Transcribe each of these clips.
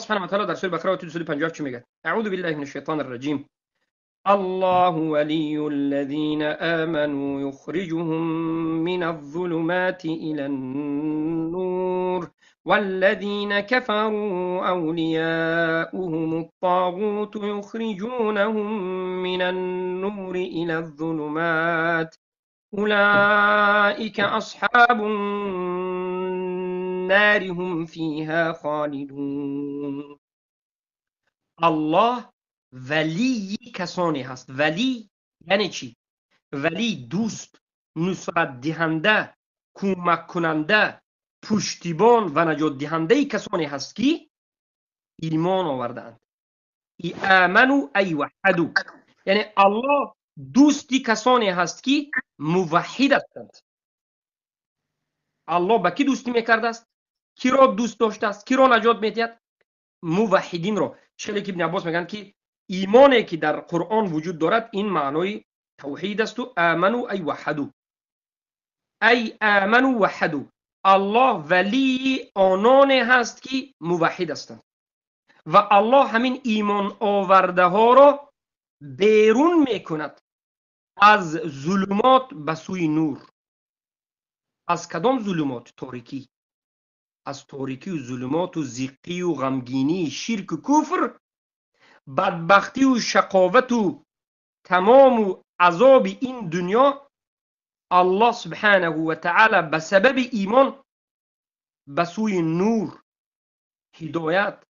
سبحانه وتعالى در سوره بقره آیه 257 چی میگه؟ اعوذ بالله من الشیطان الرجیم. الله ولی الذین آمنوا یخرجهم من الظلمات الى النور والذین كفروا اولیاؤهم الطاغوت یخرجونهم من النور الى الظلمات اولئک اصحاب النار هم فیها خالدون. الله ولی کسانی هست. ولی یعنی چی؟ ولی دوست، نصرت دهنده، کمک کننده، پشتیبان و نجات دهنده کسانی هست که ایمان آوردند. آمنوا ای وحدوا، یعنی الله دوستی کسانی هست که موحد هستند. الله به کی دوستی میکرده است؟ کی را دوست داشته است؟ کی را نجات میدهد؟ موحدین را. چه که ابن عباس میگن که ایمانی که در قرآن وجود دارد این معنای توحید است و آمنوا ای وحدوا، ای آمنوا وحدوا. الله ولی آنان هست که موحد هستند و الله همین ایمان آورده ها را بیرون میکند از ظلمات به سوی نور. از کدام ظلمات؟ تاریکی. از تاریکی و ظلمات و ضیقی و غمگینی، شرک و کفر، بدبختی و شقاوت و تمام و عذاب این دنیا. الله سبحانه و تعالی به سبب ایمان به سوی نور، هدایت،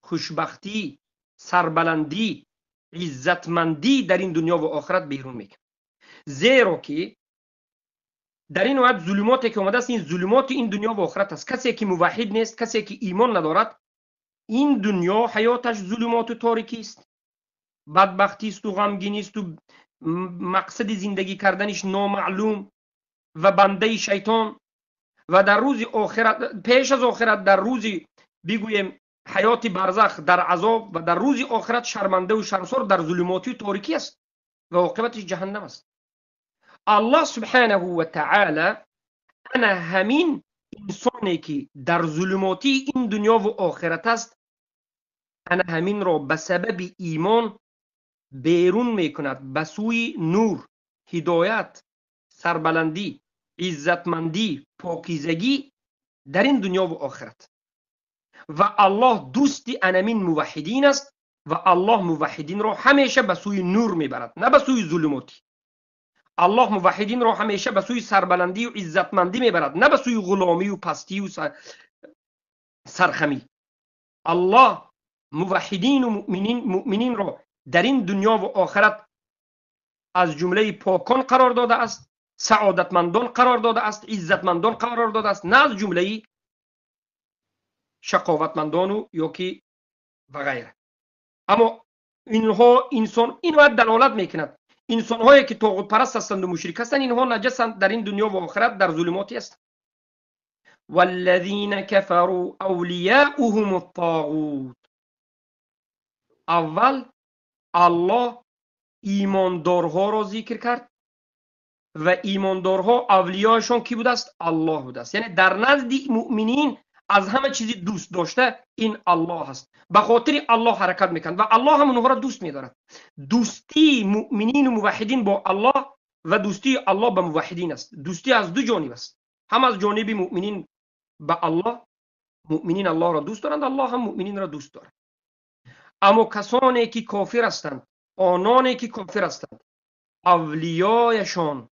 خوشبختی، سربلندی، عزتمندی در این دنیا و آخرت بیرون میکند. زیرا که در این وقت ظلماتی که آمده است، این ظلمات این دنیا و آخرت است. کسی که موحد نیست، کسی که ایمان ندارد، این دنیا حیاتش ظلمات و تاریکی است، بدبختی است و غمگینی است و مقصد زندگی کردنش نامعلوم و بنده شیطان. و در روز آخرت، پیش از آخرت، در روز بگوییم حیات برزخ در عذاب و در روز آخرت شرمنده و شرمسار در ظلماتی و تاریکی است و عاقبتش جهنم است. الله سبحانه و تعالی انا همین انسانی که در ظلماتی این دنیا و آخرت است، انا همین را به سبب ایمان بیرون میکند به سوی نور، هدایت، سربلندی، عزتمندی، پاکیزگی در این دنیا و آخرت. و الله دوست انمین موحدین است و الله موحدین را همیشه به سوی نور میبرد، نه به سوی ظلماتی. الله موحدین را همیشه به سوی سربلندی و عزتمندی میبرد، نه به سوی غلامی و پستی و سرخمی. الله موحدین و مؤمنین را در این دنیا و آخرت از جمله پاکان قرار داده است، سعادتمندان قرار داده است، عزتمندان قرار داده است، نه از جمله شقاوتمندان و یا که و غیره. اما اینها انسان، این باید دلالت میکند انسان هایی که طاغوت پرست هستند و مشرک هستند، اینها نجسند در این دنیا و آخرت در ظلماتی هستند. والذین كفروا اولیاؤهم الطاغوت. اول الله ایماندارها را ذکر کرد و ایماندارها اولیاشون کی بوده است؟ الله بوده است. یعنی در نزد مؤمنین از همه چیزی دوست داشته این الله است. به خاطر الله حرکت میکند و الله هم اونها را دوست میدارد. دوستی مؤمنین و موحدین با الله و دوستی الله به موحدین است. دوستی از دو جانب است، هم از جانب مؤمنین به الله، مؤمنین الله را دوست دارند، الله هم مؤمنین را دوست دارد. اما کسانی که کافر هستند، آنانی که کافر هستند، اولیایشان،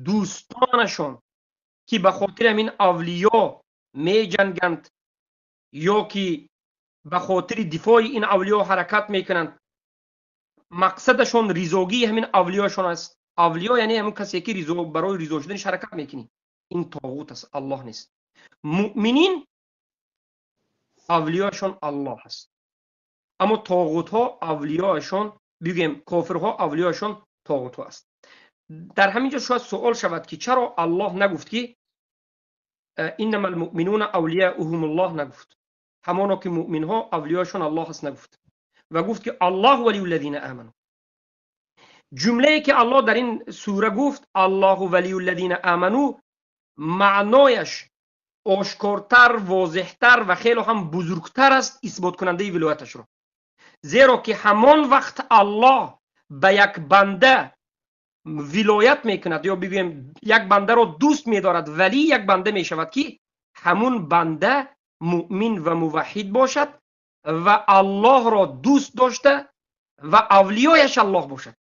دوستانشان که به خاطر همین اولیا می جنگند یا که به خاطر دفاع این اولیا حرکت میکنند، مقصدشون رضاگی همین اولیاشون است. اولیا یعنی همون کسی که رضا، برای رضا شدنش حرکت میکنی، این طاغوت است، الله نیست. مؤمنین اولیاشون الله است، اما طاغوت ها اولیاشون، بگیم کافرها اولیاشون طاغوت ها است. در همینجا شاید سوال شود که چرا الله نگفت که انما المؤمنون اولیاؤهم الله، نگفت همانا که مؤمن ها اولیاشون الله است، نگفت و گفت که الله ولی الذین آمنوا. جمله که الله در این سوره گفت الله ولی الذین آمنوا، معنایش ошкортар, возеҳтар ва хеле ҳам бузургтар аст исботкунандаи вилояташро. Зеро ки ҳамон вақт Аллоҳ ба як банда вилоят мекунад ё бигӯем як бандаро дӯст медорад, валӣ як банда мешавад, ки ҳамун банда муъмин ва муваҳҳид бошад ва Аллоҳро дӯст дошта ва авлиёяш Аллоҳ бошад.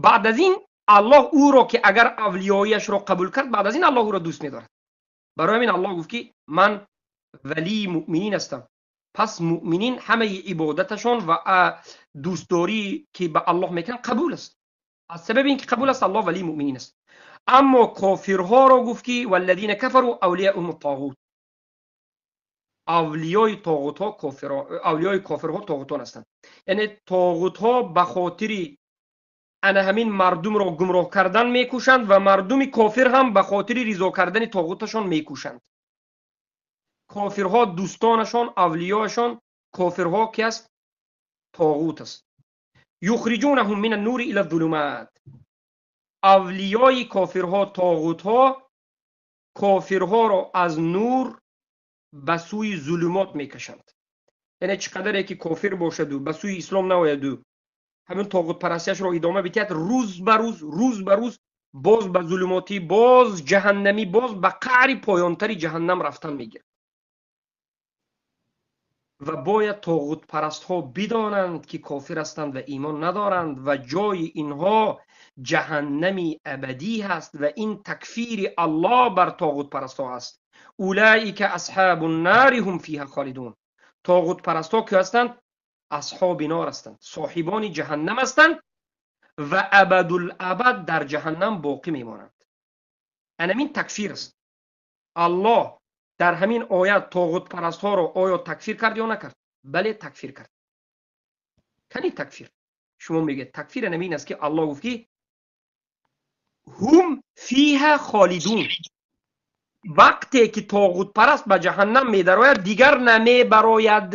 Баъд аз ин Аллоҳ ӯро, ки агар авлиёяшро қабул кард, баъд аз ин Аллоҳ ӯро дӯст медорад. Барои ҳамин Аллоҳ гуфт, ки ман валии муъминин ҳастам. Пас муъминин ҳамаи ибодаташон ва дӯстдорӣ, ки ба Аллоҳ мекунанд, қабул аст. Аз сабаби ин ки қабул аст, Аллоҳ валии муъминин аст. Аммо кофирҳоро гуфт, ки валлазина кафару авлияуҳум аттоғут. Авлиёи тоғутҳо кофиро, авлиёи кофирҳо тоғутон ҳастанд. Яъне тоғутҳо ба хотири ана ҳамин мардумро гумроҳ кардан мекӯшанд ва мардуми кофир ҳам ба хотири ризо кардани тоғуташон мекӯшанд. Кофирҳо дӯстонашон, авлиёашон, кофирҳо ки аст? Тоғут аст. Юхриҷунаҳум мина нури ила зулумат. Авлиёи кофирҳо, тоғутҳо, кофирҳоро аз нур ба сӯи зулумот мекашанд. Яъне чӣ қадаре ки кофир бошаду ба сӯи ислом наояду ҳамин тоғутпарастиашро идома бидиҳад, рӯз ба рӯз, рӯз ба рӯз боз ба зулумотӣ, боз ҷаҳаннамӣ, боз ба қаъри поёнтари ҷаҳаннам рафтан мегирад. Ва бояд тоғутпарастҳо бидонанд, ки кофир ҳастанд ва имон надоранд ва ҷои инҳо ҷаҳаннами абадӣ ҳаст ва ин такфири Аллоҳ бар тоғутпарастҳо аст. Улаика асҳабу ннари ҳум фиҳа холидун. Тоғутпарастҳо ки ҳастанд? Асҳоби нор ҳастанд, соҳибони ҷаҳаннам ҳастанд ва абадулабад дар ҷаҳаннам боқӣ мемонанд. Анамин такфир аст. Аллоҳ дар ҳамин оят тоғутпарастҳоро оё такфир кард ё накард? Бале, такфир кард. Кани такфир? Шумо мегӯед, такфир анамин аст, ки Аллоҳ гуфт, ки ҳум фиҳа холидун. Вақте ки тоғутпараст ба ҷаҳаннам медарояд, дигар намебарояд.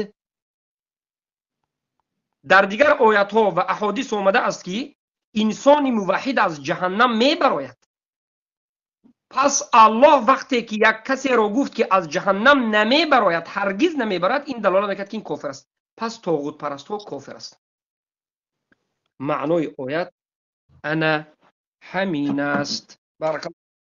Дар дигар оятҳо ва аҳодис омада аст, ки инсони муваҳҳид аз ҷаҳаннам мебарояд. Пас Аллоҳ вақте ки як касеро гуфт, ки аз ҷаҳаннам намебарояд, ҳаргиз намебарояд, ин далолат мекард, ки ин кофир аст. Пас тоғутпарастҳо кофир ҳастанд. Маънои оят ана ҳамин аст. Баракаллоҳ.